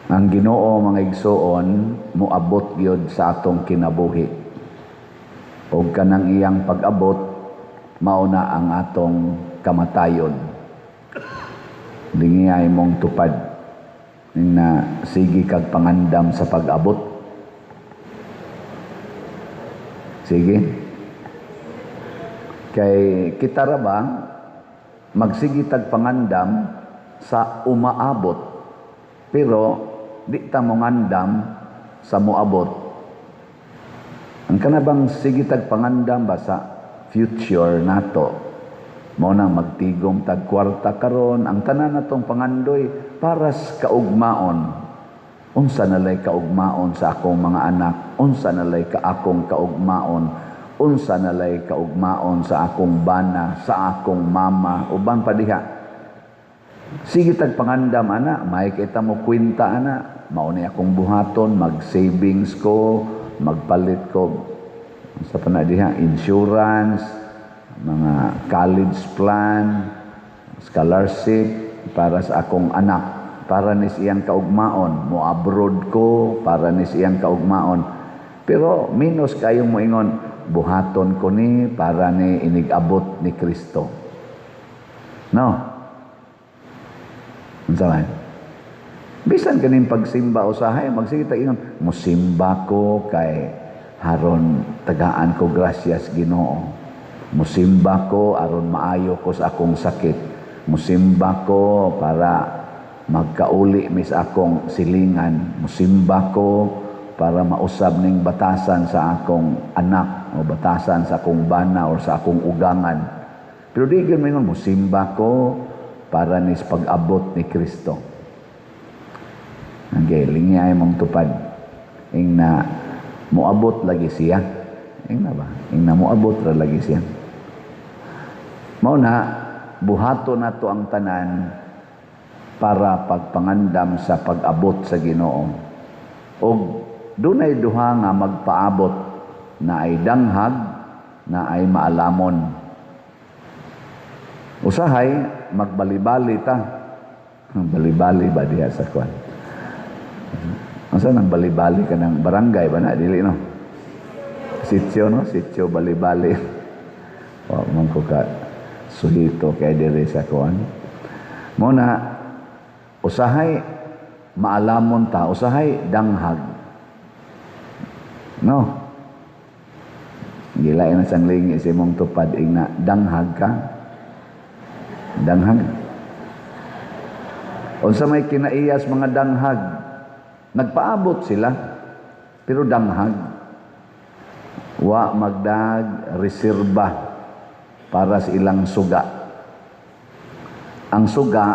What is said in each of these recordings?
Ang Ginoo, mga igsoon, moabot gyud sa atong kinabuhi. Og kanang iyang pag-abot, mao na ang atong kamatayon. Lingi mong tupad na sige kag pangandam sa pag-abot. Sige. Kay kita ra ba magsige tag pangandam sa umaabot, pero di ta mo ngandam sa moabot. Ang kanabang sige tag pangandam ba sa future nato, mao nang magtigom tag kwarta karon, ang tanan natong pangandoy para sa kaugmaon. Unsa nalay kaugmaon sa akong mga anak, unsa nalay ka akong kaugmaon, unsa nalay kaugmaon sa akong bana, sa akong mama, uban pa diha. Sige tag pangandam ana, may kita mo kwenta ana, mao ni akong buhaton, mag-savings ko, magpalit ko sa pa na diha, insurance, mga college plan, scholarship para sa akong anak, para ni siyang kaugmaon, mo abroad ko para ni siyang kaugmaon. Pero minus kayong moingon, buhaton ko ni para ni inig-abot ni Kristo. No? Unsa man? Bisan kaning pagsimba usahay, magsige ta ingon, musimba ko kay haron tagaan ko grasyas Ginoo. Musimba ko aron maayo ko sa akong sakit. Musimba ko para magkauli mis akong silingan. Musimba ko para mausab ning batasan sa akong anak o batasan sa akong bana or sa akong ugangan. Pero di gyud moingon, musimba ko para nis pag-abot ni Kristo. Okay, lingi ay mong tupad. Ing na moabot lagi siya. Ing na ba? Ing na moabot ra lagi siya. Mao na buhato nato ang tanan para pagpangandam sa pag-abot sa Ginoo. Og dunay duha nga magpaabot, na ay danghag, na ay maalamon. Usahay magbalibali ta. Balibali ba diha sa kwan? Unsa nang balibali ka ng barangay ba na dili, no? Sitio, no? Sitio balibali. Wa man ko ka suhito kay diri sa kuan. Mo na usahay maalamon ta, usahay danghag. No? Gilain na sang lingi si mong tupad, ingna danghag ka. Danghag. Unsa may kinaiyas mga danghag? Nagpaabot sila, pero danghag. Wa magdag reserba para sa ilang suga. Ang suga,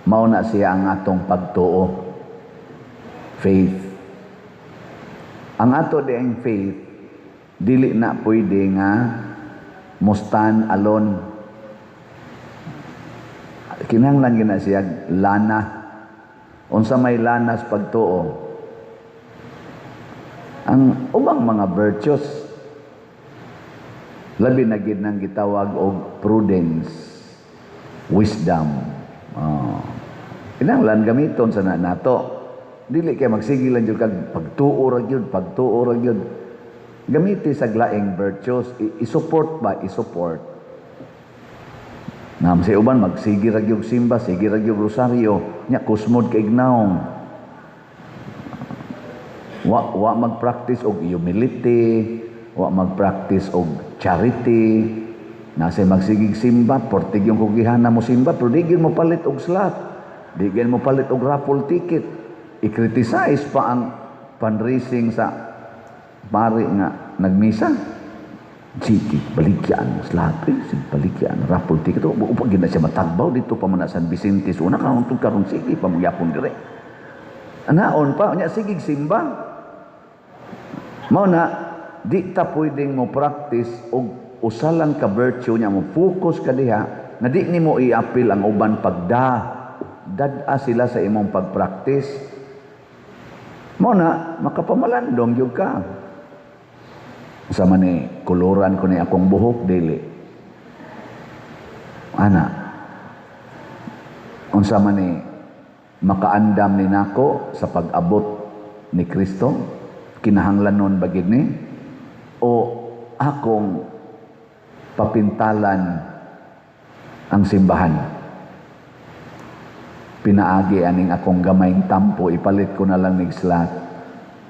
mao na siya ang atong pagtuo. Faith. Ang ato diang faith, dili na pwede nga mo stand alone. Kinahanglan gina siya lana. Unsa may lanas pagtuo? Ang ubang mga virtues, labi na gid nang gitawag og prudence, wisdom. Oh. Kinahanglan gamiton sa na nato. Dili kay magsige lang jud kag pagtuo ra gyud, pagtuo ra gyud. Gamiti sa laing virtues, i-support ba, i-support. Nga sa uban magsige ra gyud simba, sige ra gyud rosaryo, nya kusmod kay nawong. Wa mag-practice og humility, wa mag-practice og charity. Nasa magsigig simba, portig yung kugihana mo simba, pero di gyud mo palit og slot. Di gyud mo palit og raffle ticket. I-criticize pa ang fundraising sa pari nga nagmisa. Sige, baligyan slot, eh, sige, baligyan raffle ticket. Upag gyud na siya matagbaw dito pa man na San Vicente. So, una karon karon sige pa magyapon dire. Anaon pa, nya sige simba. Mao na di ta pwedeng mo practice og usa lang ka virtue nya mo focus ka diha nga di nimo iapil ang uban pagda. Dad-a sila sa imong pag-practice. Mao na makapamalandong gyud ka. Sa man ni kuluran ko ni akong buhok, dili. Ana. Unsa man ni Makaandam ni nako sa pag-abot ni Kristo? Kinahanglanon ba gid ni? O akong papintalan ang simbahan? Pinaagi aning akong gamayng tampo, ipalit ko na lang nig slot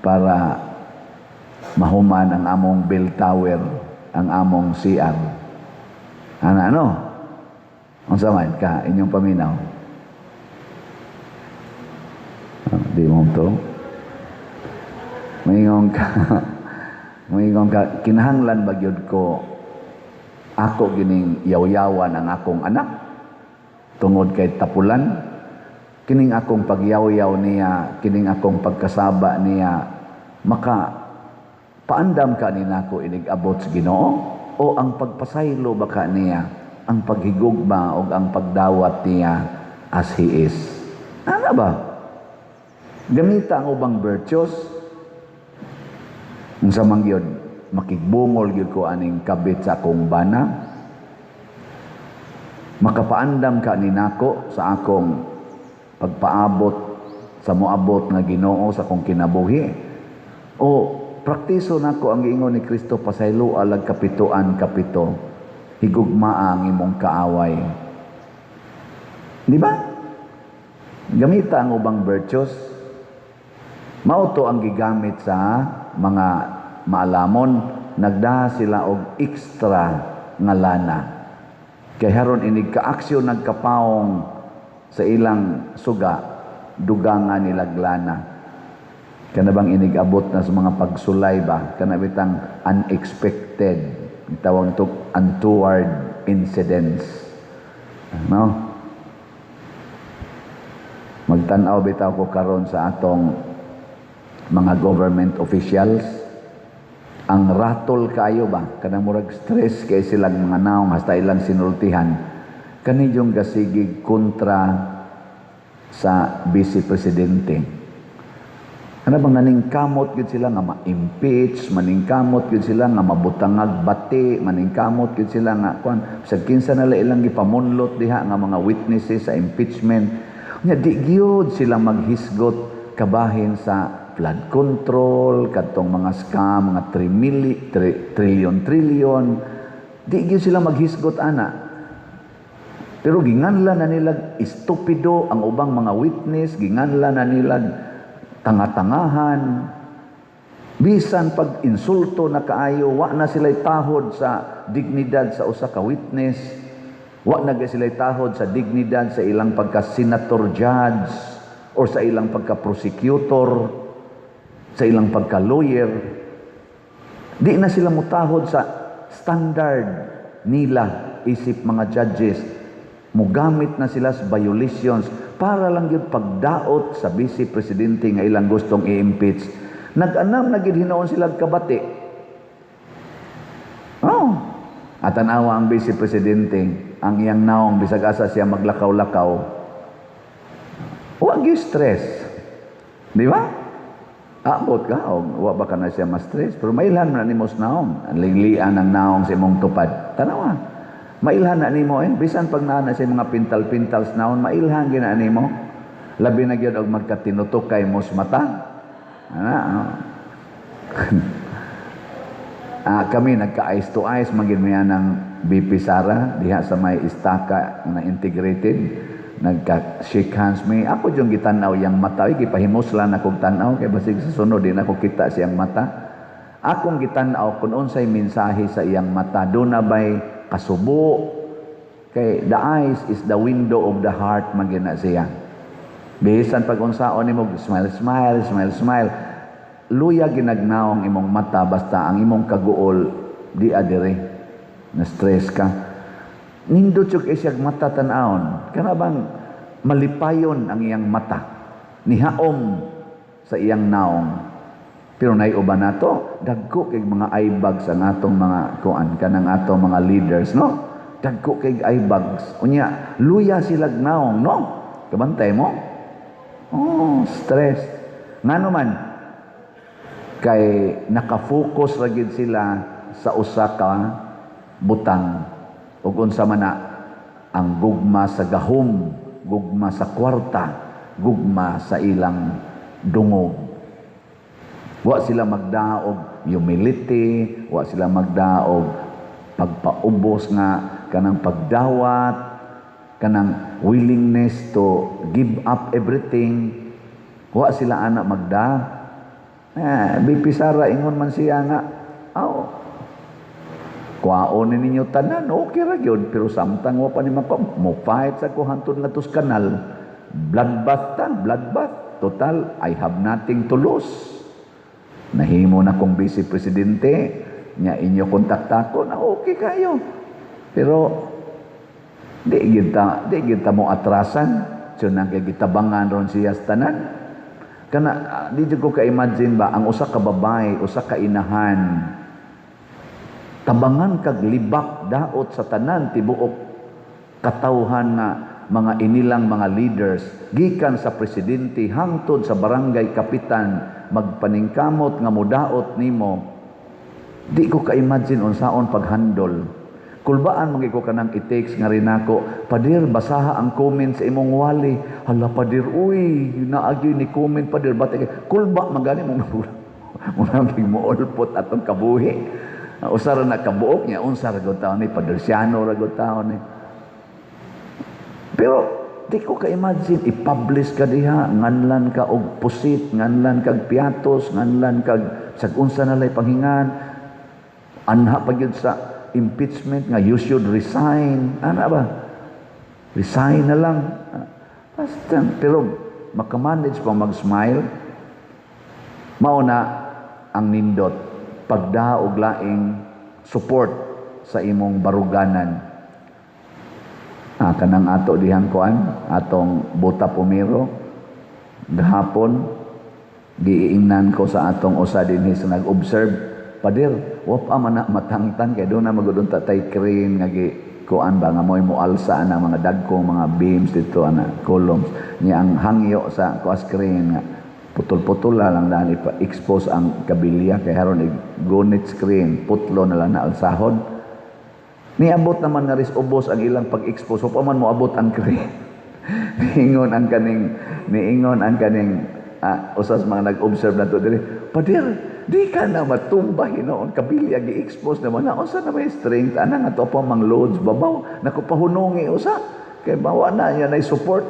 para mahuman ang among bell tower, ang among CR. Ano ano? Unsa man ka inyong paminaw? Ah, di mo to. Maingon ka, kinahanglan ba gyud ko ako gining yaw-yawan ang akong anak tungod kay tapulan? Kining akong pagyaw-yaw niya, kining akong pagkasaba niya, maka paandam ka ni nako inig abot sa Ginoo, o ang pagpasaylo ba ka niya, ang paghigugma o ang pagdawat niya as he is? Ano ba? Gamita ang ubang virtues. Unsa man gyud, makigbungol gyud ko aning kabit sa akong bana? Makapaandam ka ni nako sa akong pagpaabot sa moabot nga Ginoo sa akong kinabuhi? O praktiso nako ang giingon ni Kristo, pasaylo alag kapitoan kapito, higugmaa ang imong kaaway? Di ba? Gamita ang ubang virtues. Mao to ang gigamit sa mga maalamon, nagdaha sila og extra nga lana. Kay haron inig kaaksyon nagkapaong sa ilang suga, dugangan nilag lana. Kana bang inig abot na sa mga pagsulay ba? Kana bitang unexpected, tawag nito untoward incidents. No? Magtan-aw bitaw ko karon sa atong mga government officials, ang ratol kayo ba, kanang murag stress kay silang mga naong hasta ilang sinultihan kani yung gasigig kontra sa vice presidente. Ano bang naningkamot gyud sila nga ma-impeach, maningkamot gyud sila nga mabutangag bati, maningkamot gyud sila nga kuan sa kinsa nila ilang gipamunlot diha nga mga witnesses sa impeachment. Nya di gyud sila maghisgot kabahin sa flood control, kadtong mga scam, mga 3 mili, trillion trillion. Di gyud sila maghisgot ana. Pero ginganla na nila estupido ang ubang mga witness, ginganla na nila tanga-tangahan. Bisan pag insulto na kaayo, wa na sila tahod sa dignidad sa usa ka witness. Wa na sila tahod sa dignidad sa ilang pagka-senator judge or sa ilang pagka-prosecutor, sa ilang pagka-lawyer. Di na sila mutahod sa standard nila isip mga judges. Mugamit na sila sa violations para lang yun pagdaot sa vice presidente nga ilang gustong i-impeach. Nag-anam na gid hinuon sila kabati. Oh. At tanawa ang vice presidente, ang iyang naong bisag asa siya maglakaw-lakaw. Wa gyud stress. Di ba? Abot ka, o wa ba ka na siya ma-stress? Pero mailhan na nimo sa naong. Ang linglian ang naong sa imong tupad. Tanawa. Mailhan na nimo eh. Bisan pag naa na siya mga pintal-pintal sa naon, mailhan gina nimo. Labi na gyud og magkatinutukay mo sa mata. Ana, oh. Kami nagka eyes to eyes magin miya ng VP Sara diha sa may istaka na integrated, nagka shake hands mi. Ako yung gitan-aw yang mata, oy, gipahimuslan akong tan-aw kay basig sa sunod di na ko kita siyang mata. Akong gitan-aw kung unsay mensahe sa iyang mata, do na bay kasubo, kay the eyes is the window of the heart magina siya. Bisan pag unsaon nimo, smile, smile, smile, smile, luya ginagnaong imong mata, basta ang imong kaguol di adire na stress ka. Nindot yung siyag mata tan-awon, kana bang malipayon ang iyang mata, nihaom sa iyang naong. Pero naiuban nato, dagko kay mga eye bags ang atong mga kuan, kanang atong mga leaders, no? Dagko kay eye bags. Unya luya silag naong, no? Kabantay mo? Oh, stress. Ngano man kay nakafocus ra gid sila sa usa ka butang, ug unsa man na? Ang gugma sa gahom, gugma sa kwarta, gugma sa ilang dungog. Wa sila magdaog humility, wa sila magdaog pagpaubos nga kanang pagdawat, kanang willingness to give up everything. Wa sila ana magda. Eh, VP Sara, ingon man siya nga, aw, kuhaon ni ninyo tanan, okay ra gyud, pero samtang wa pa ni mako, mo fight sa ko hantod nga tos kanal. Bloodbath ta, bloodbath. Total, I have nothing to lose. Nahimo na kong vice presidente, nya inyo kontakta ko na okay kayo. Pero di gid ta mo atrasan. So nang kay gitabangan ron siya sa tanan. Kana di jud ko ka-imagine ba ang usa ka babae, usa ka inahan, tabangan kag libak daot sa tanan tibuok katawhan nga mga inilang mga leaders, gikan sa presidente hangtod sa barangay kapitan, magpaningkamot nga mudaot nimo. Di ko ka-imagine unsaon paghandol. Kulbaan man ko kanang i-text nga rinako, "Padir, basaha ang comment sa imong wali." "Hala, padir, uy, naagyoy ni comment, padir." Bati kulba man gani mo mo mo ulpot atong kabuhi. Usa ra na kabuok niya, unsa ra gud taon ni Padersiano ra gud taon ni. Pero di ko ka-imagine i-publish ka diha, nganlan ka og pusit, nganlan kag piatos, nganlan kag sag unsa na lay panghingan. Anha pa gyud sa impeachment nga you should resign. Ana ba? Resign na lang. Basta, pero makamanage pa mag-smile. Mao na ang nindot pagda og laing support sa imong baruganan. Ah, kanang ato dihang kuan, atong buta pumiro gahapon, giingnan ko sa atong usa dinhi sa nag-observe, "Padir, wa pa man na matangtang kay doon na magudon tay crane nga gi kuan ba nga mo'y moalsa ana mga dagkong mga beams dito ana columns niya." Ang hangyo sa kuas crane nga putol-putol na lang dahil ipa-expose ang kabilya kay haron gunit screen, putlo na lang na alsahon. Niabot naman nga ris ubos ang ilang pag-expose, wa pa man moabot ang crane. Niingon ang kaning usas mga nag-observe na to diri, "Padir, di ka na matumba hinuon, kabilya gi-expose naman na, unsa na may strength ana nga to pa mang loads babaw, naku, pahunongi usa kay bawa na niya na support."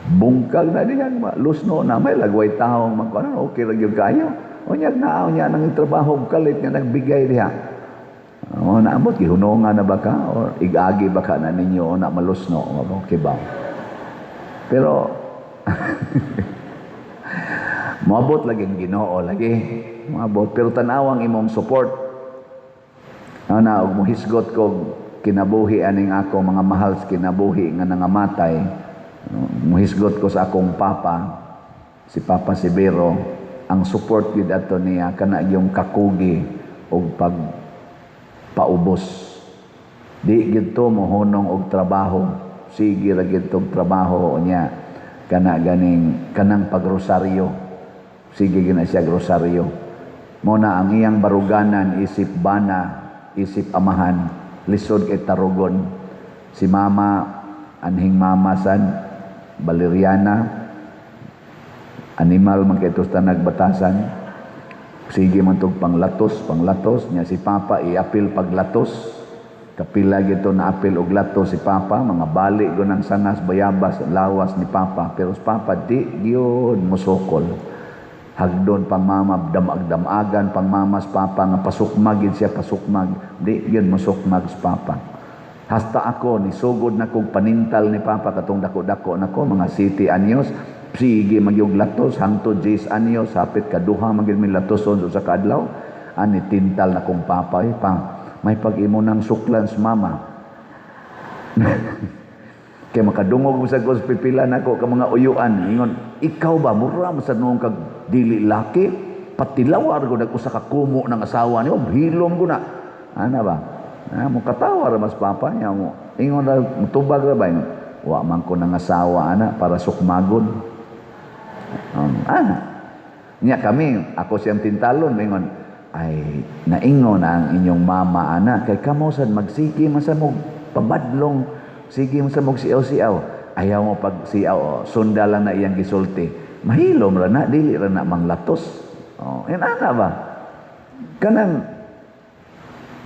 Bungkag na diyang lusno na may lagway taong magkuan, okay ra gyud kayo. Unyag naa niya nang trabaho kalit nga nagbigay diha. O naabot gihunongan na ba ka or igagi ba ka na ninyo na malusno, okay ba? Pero moabot lagi ang Ginoo lagi. Moabot, pero tan-awang imong support. Ana og mohisgot ko kinabuhi aning ako mga mahal sa kinabuhi nga nangamatay. Mohisgot ko sa akong papa, si Papa Severo, ang support gyud ato niya kana yung kakugi og pag paubos. Di gyud to mohunong og trabaho. Sige ra gyud tong trabaho niya kana ganing kanang pagrosaryo. Sige gyud na siya rosaryo. Mo na ang iyang baruganan isip bana, isip amahan, lisod kay tarugon. Si mama, anhing mama san Valeriana, animal man kay sa nagbatasan. Sige man tog panglatos, panglatos niya si papa iapil paglatos. Kapila gito na apil og latos si papa, mga bali go ng sangas, bayabas, lawas ni papa, pero si papa di gyud mosukol. Hagdon pang mama, damag-damagan pang mama sa papa nga pasukmag gid siya, pasukmag, di gyud mosukmag si papa. Hasta ako nisugod na kog panintal ni papa katong dako-dako nako, mga 7 anyos, sige magyug latos hangtod 10 anyos, hapit kaduha magyud mi latoson sa kaadlaw. Ani tintal na kong papa, eh, pa may pag-imo ng suklan sa mama. Kay makadungog mo sa kos pipila nako ka mga uyuan, ingon, "Ikaw ba mura mo sa noong kag dili laki, patilawar ko nag usa ka kumo ng asawa niyo, hilom ko na." Ana ba? Ah, mo katawa ra mas papa niya mo. Ingon ra, mutubag ra ba ingon, "Wa man ko nang asawa ana para sukmagon." Ana. Nya kami, ako siyang tintalon, ingon, "Ay naingon ang inyong mama ana kay kamo sad magsige man sa mo pabadlong, sige man sa mo siaw-siaw." Ayaw mo pag siya, oh, sunda lang na iyang gisulti. Mahilom ra na, dili ra na manglatos. Oh, yan ana ba? Kanang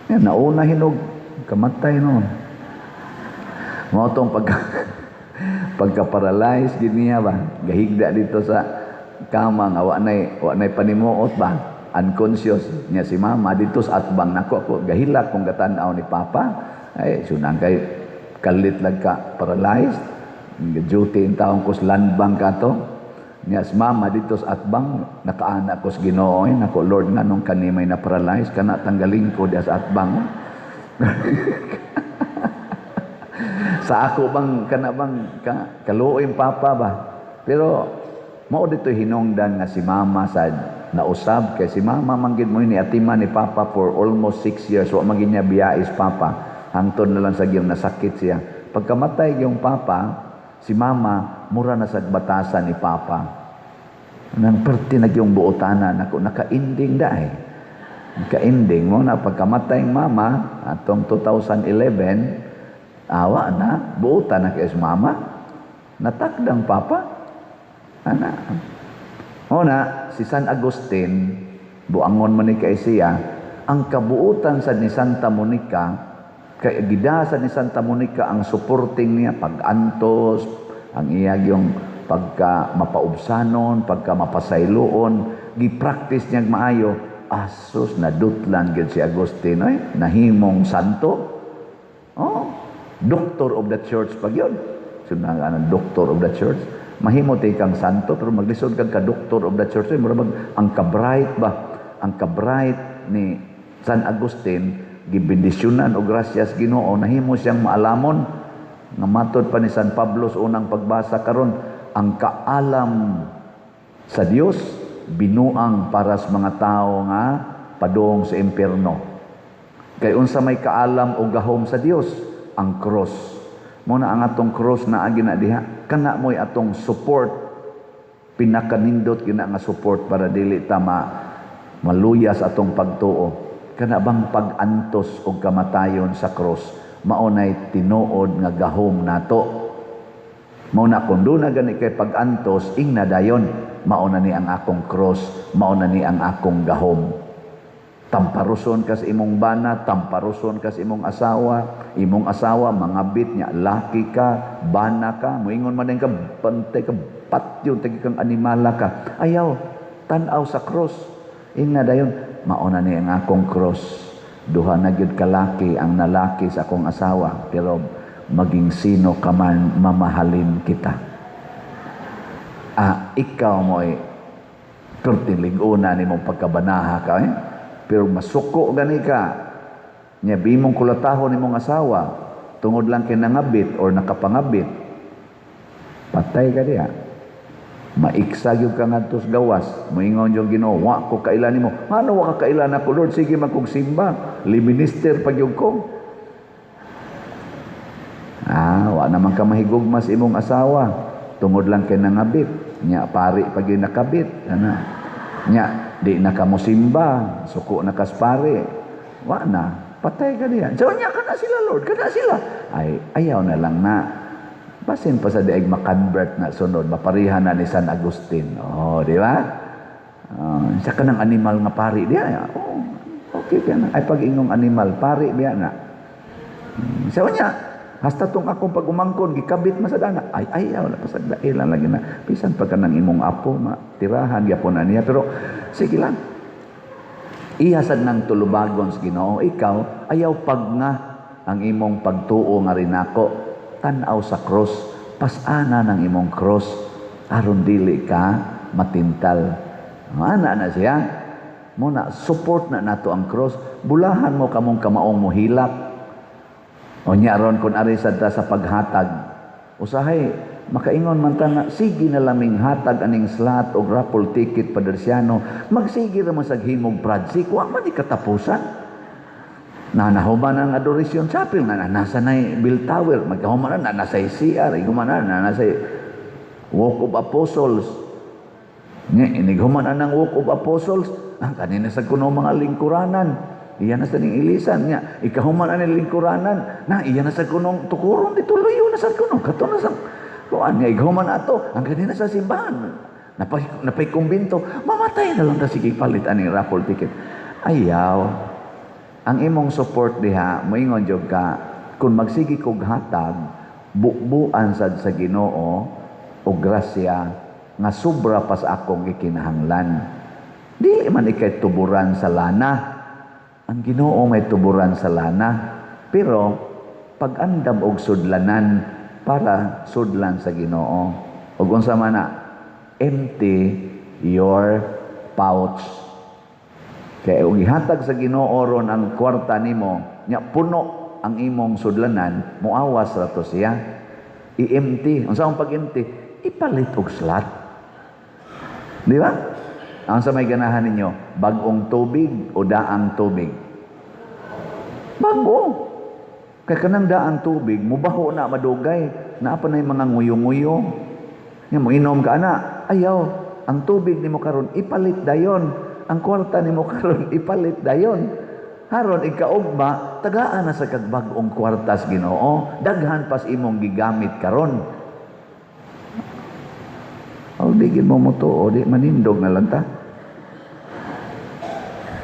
yan, nauna hinog kamatay noon. Mao tong pagka-paralyze gid niya ba? Gahigda dito sa kama nga wa nay panimuot ba? Unconscious niya si mama dito sa atbang nako. Ako gahilak kung gatan-aw ni papa ay sunang kay kalit lang ka paralyzed, duty in taong ko sa land bank ato niya. Si mama dito sa atbang, nakaana ko sa Ginoo, eh, nako Lord, nganong kani may na paralyzed kana, tanggalin ko diya sa atbang. Sa ako bang kana bang ka, kaluoy papa ba, pero mao dito hinungdan nga si mama sad nausab, kay si mama man gid mo ni atima ni papa for almost 6 years. Wa man gid niya biyais papa, hangtod na lang sa giyong nasakit siya. Pagkamatay yung papa, si mama mura na sa batasan ni papa nang perti na yung buotana nako, naka-ending daay, naka-ending mo na. Pagkamatay ng mama atong 2011, awa na, buotan na kay mama, natakdang papa ana. Una, si San Agustin, buangon man ni kay siya, ang kabuutan sa ni Santa Monica, kay gidasa ni Santa Monica ang supporting niya pag-antos, ang iya yung pagka mapaubsanon, pagka mapasayloon, gi-practice niya maayo. Asus, nadutlan gyud si Agustin, ay, nahimong santo. Oh, doctor of the church pag yun. Sunang anong doctor of the church. Mahimo tay kang santo pero maglisod kag ka doctor of the church, eh, mura bag ang ka-bright ba? Ang ka-bright ni San Agustin, gibendisyonan og grasyas Ginoo, nahimo siyang maalamon nga matod pa ni San Pablo sa unang pagbasa karon, ang kaalam sa Dios binuang para sa mga tao nga padung sa impierno. Kay unsa may kaalam o gahom sa Dios? Ang cross. Mo na ang atong cross na agi na diha. Kana mo'y atong support, pinakanindot gina nga support para dili ta maluyas atong pagtuo. Kana bang pag-antos og kamatayon sa cross, mao nay tinuod nga gahom nato. Mao na kung doon na gani kay pag-antos, ingna dayon, mao na ni ang akong cross, mao na ni ang akong gahom. Tamparuson ka sa imong bana, tamparuson ka sa imong asawa, mangabit niya, laki ka, bana ka, moingon man din ka, bantay ka, patyo, tagi kang animala ka. Ayaw, tan-aw sa cross. Ingna dayon, mao na ni ang akong cross. Duha na gyud kalaki ang nalaki sa akong asawa, pero maging sino ka man, mamahalin kita. Ah, ikaw mo ay pertilig-una ni mong pagkabanaha ka, eh? Pero masuko gani ka nya bimong kulatahon nimong asawa tungod lang kay nangabit or nakapangabit, patay ka diha. Maiksa gyud ka ngadto sa gawas. Moingon yung Ginoo, "Wa ko kaila nimo." "Ngano wa ka kaila nako, Lord? Sige man kog simba, minister pa gyud ko." Ah, wa naman ka mahigugma sa imong asawa tungod lang kay nangabit nya, pari pa gyud nakabit ana nya, di na ka mosimba, suko na kas pare. Wa na, patay ka diyan. So nya, kana sila, Lord, kana sila. Ay, ayaw na lang na. Basin pa sa diag makonvert na sunod, maparihan na ni San Agustin. Oh, di ba? Sa kanang animal nga pari diya. Oh, okay ka na. Ay, pag ingong animal, pari biya na. Sa niya, hasta tong akong pag-umangkon, gikabit masadana. Ay, ayaw na pasag dailan lagi na. Bisan pa ka ng imong apo, matirahan, gyapon na niya. Pero, sige lang. Iya sad nang tulubagon sa Ginoo. Ikaw, ayaw pag nga ang imong pagtuo nga rinako. Tan-aw sa cross. Pasana ng imong cross. Aron dili ka matintal. Ana na siya. Muna, support na nato ang cross. Bulahan mo kamong kamaong mohilak. O nya ron kung ari sad ta sa paghatag. Usahay, makaingon man ta nga, sige na laming hatag aning slot o raffle ticket, Padersiano, magsige ra man sa himog project, wa man di katapusan. Na nahuman ang Adoration Chapel, na nasa na bell tower, magkahuman na, nasa CR, human na, nasa Walk of Apostles. Nga, inighuman na ng Walk of Apostles, ang kanina sa kuno mga lingkuranan. Iya na sa ning ilisan niya. Ikahuman na ning lingkuranan. Na, iya na sa kunong tukuron, di tuloy na sa kuno. Kato na sa. Kuan nga ighuman ato ang kanina sa simbahan. Napay kumbinto, mamatay na lang ta, sige palit aning raffle ticket. Ayaw. Ang imong support diha, moingon jud ka, kung magsige kog hatag, bubuan sad sa Ginoo og grasya nga sobra pa sa akong gikinahanglan. Dili man ikay tuburan sa lana. Ang Ginoo may tuburan sa lana. Pero pag-andam og sudlanan para sudlan sa Ginoo. Ug unsa man na? Empty your pouch. Kay ug ihatag sa Ginoo ron ang kwarta nimo, nya puno ang imong sudlanan, muawas ra to siya. I-empty. Unsa ang pag-empty? Ipalit og slot. Di ba? Ang sa may ganahan ninyo, bag-ong tubig o daang tubig? Bago. Kay kanang daang tubig, mubaho na madugay. Naa pa na yung mga nguyo-nguyo. Nga mo inom ka ana, ayaw. Ang tubig nimo karon ipalit dayon. Ang kwarta nimo karon ipalit dayon. Haron ikaugma, tagaan na sa kag bag-ong kwartas Ginoo, daghan pas imong gigamit karon. O di gid mo motuo, di manindog na lang ta.